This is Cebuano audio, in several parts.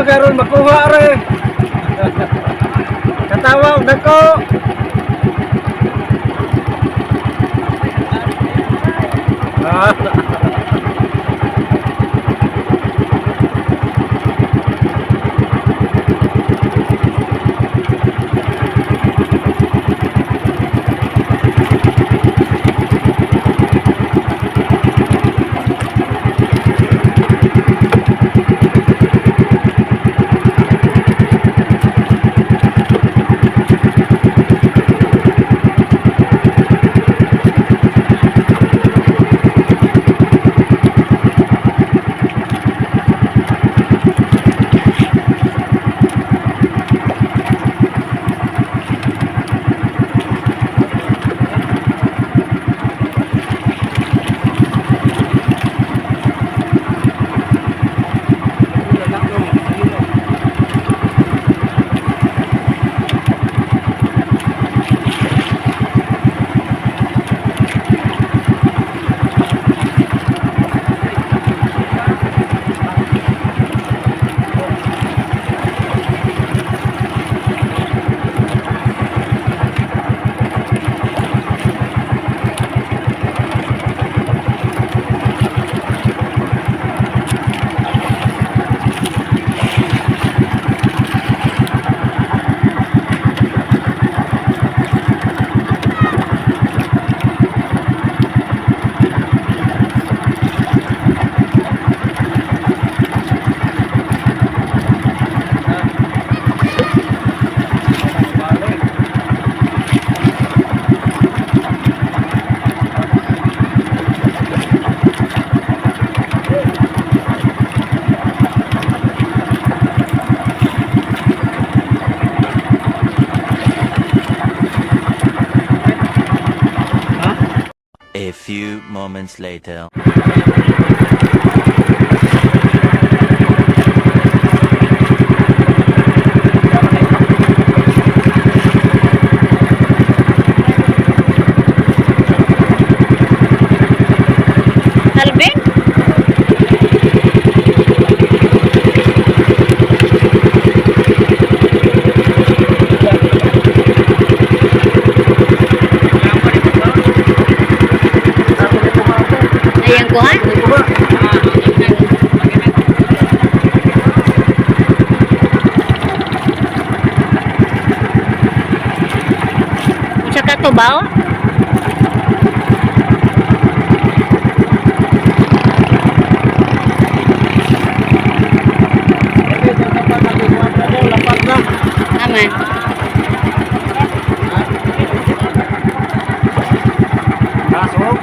Karon makuha re. Katawa og dako. Ah. A few moments later. Alvin? Ayan ko ha? Unsa ka to ba? Aman. Masuk.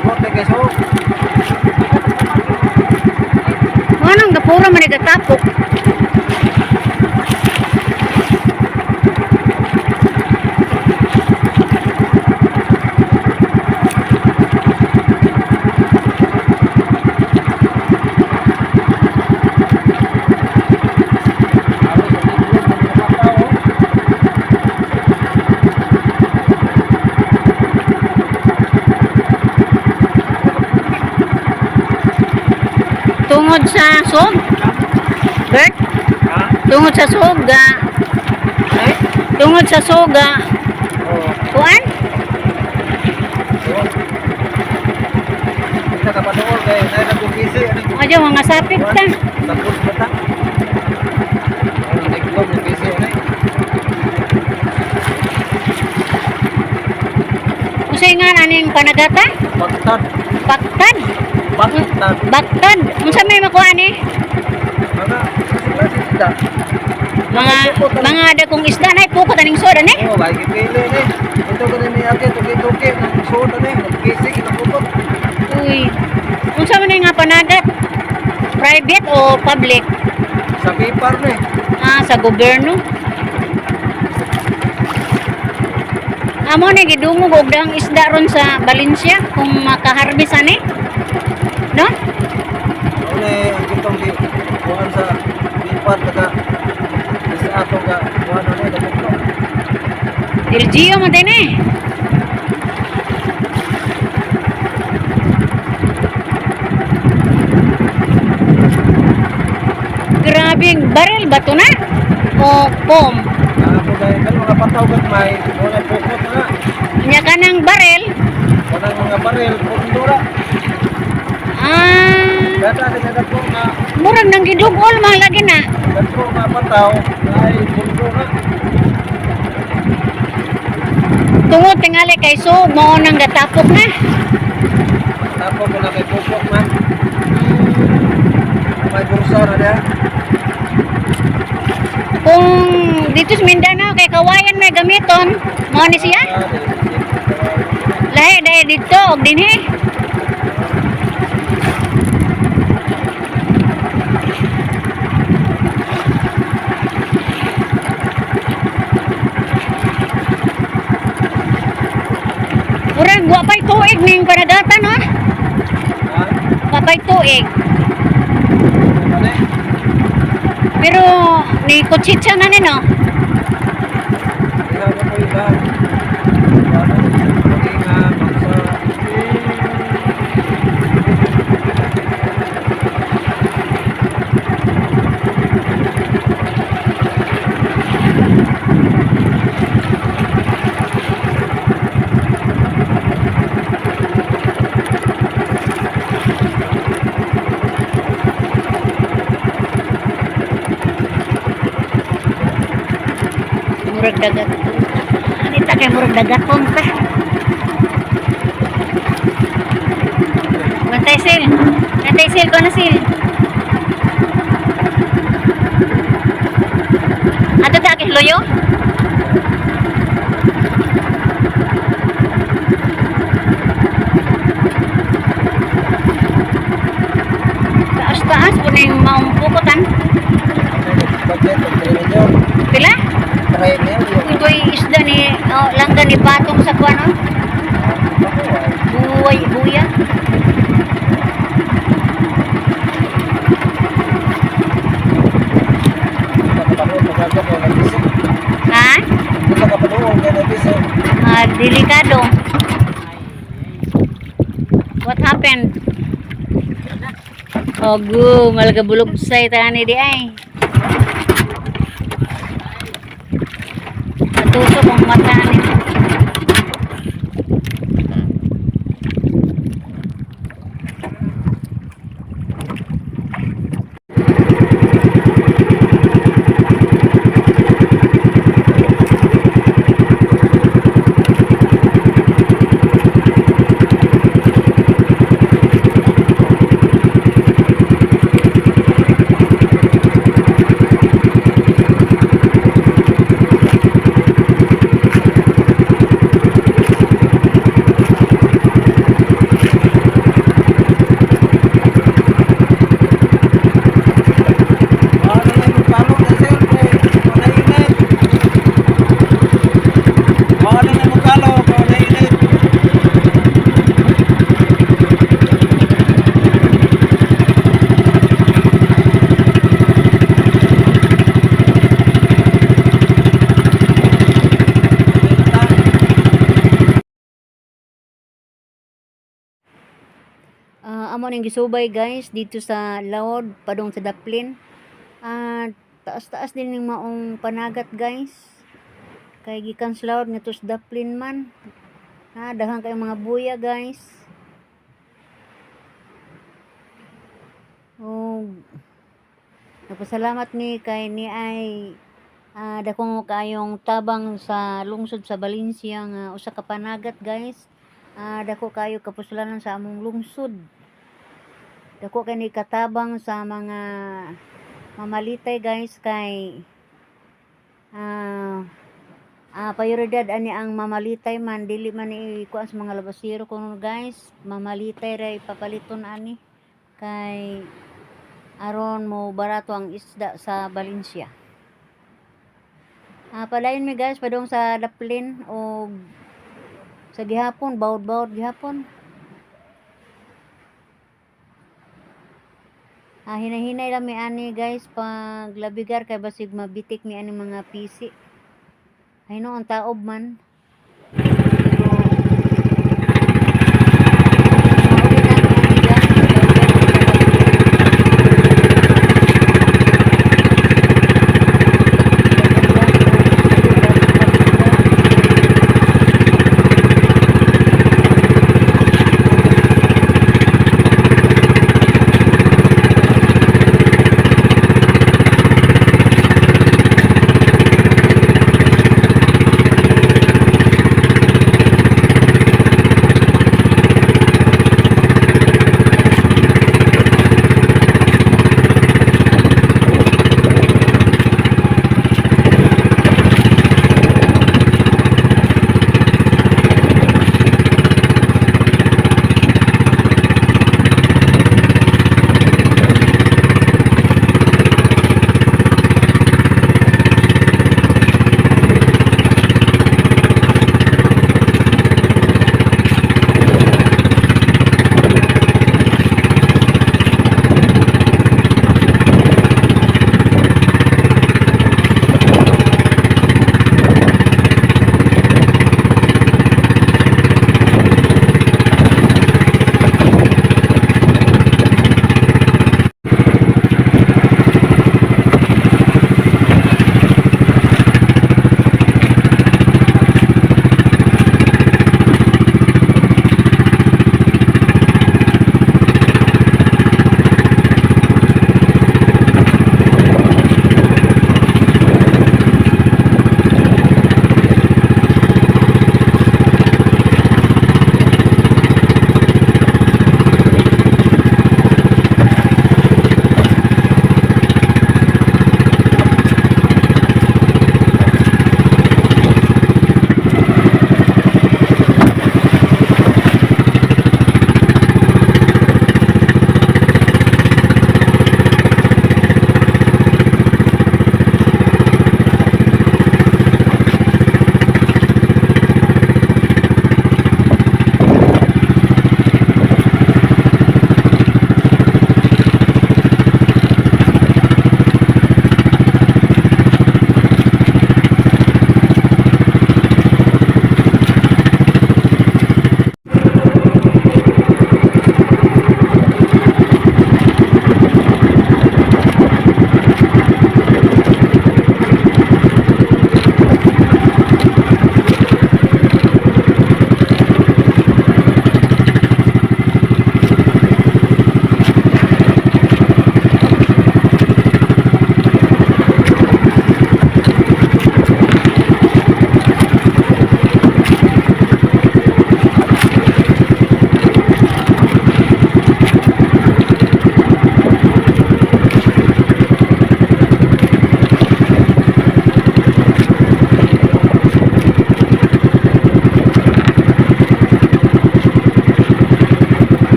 Bote keso. Nganong gapura man gatapok? Tungod sa sog? Bert? Tungod sa soga. Eh? Tungod sa soga. Oh. Kuan? Kita ka panuol kay nay nagkukisi ani. Adyo mga sapit ta. Tapos ba ta? Ang nagklog ng busy ani. Unsay nga aning panagata? Bagtad. Baktad. Bagtad. Baktad. Unsa may makuha ni? Mga klase isda. Mga dagkong isda nay pukot aning soda ni. Oh, bay gipili ni. Ito gani ni ate tuki-tuki ng suod ani, nagkisi kinapukot. Uy. Unsa man ni nga panagat? Private o public? Sa pipar ni. Ah, sa gobyerno. Amo ni gidungog og dahang isda ron sa Valencia kung makaharvest ani. No? Uli ang gitong di kuan sa pipar taga sa atong ga kuan ani dapit. LGU man din eh. Grabe. to na? O foam? Ako dahil kan mga pataw gagmay, wala pukot na. Nya kanang barel. Kanang mga baril, pundura. Ah, Data sa dako nga, murag nang gidugol man lagi na. dako nga pataw, ay pundura. Tungod tingali kay so mao nang gatapok na. Tapos ko na kay pukot man. May bursa na diha. Kung dito sa Mindanao kay kawayan may gamiton, mao ni siya. Ah, Lahi dahil dito og dinhi. Murag wa pay tuig ning panagatan ha. Ha? Wa pay tuig. Ano eh? Pero ni kutsitsa na ni no. Iha ko po iba. Ano? Nga, magsa. Murag dagat. Anita kay murag dagaton ta. Bantay sil. Bantay sil ko na sil. Ato ta kay loyo? Taas-taas po na yung maong pukotan. Budget, 3 million. Pila? 3 million. Ito'y isda ni, oh, langga ni Patong sa kuwan, oh. Buhay, buya. Ha? Ah, delikado. What happened? Ogo, malaga bulog say tani di ay. Natusok ang mata ni. Ah, amo ning gisubay guys dito sa Laod padung sa Daplin. Ah, taas-taas din ning maong panagat guys. Kay gikan sa Laod ngadto sa Daplin man. Ha, daghan kayong mga buya guys. Oh, nagpasalamat mi kay ni ay dakong kayong tabang sa lungsod sa Valencia nga usa ka panagat guys. Ah, dako kayo kapuslanan sa among lungsod. Dako kay ni katabang sa mga mamalitay guys kay prioridad ani ang mamalitay man dili man ni kuan sa mga labasiro kuno guys, mamalitay ra ipapaliton ani kay aron mo barato ang isda sa Valencia. Ah, padayon mi guys padung sa Daplin og sa gihapon bawod-bawod gihapon. Ah, hinahinay lang mi ani guys pag labigar kay basig mabitik mi ani mga pisi. Ay no, ang taob man. Pero mauli na mi ani guys.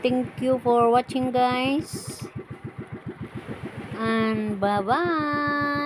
Thank you for watching, guys. And bye-bye.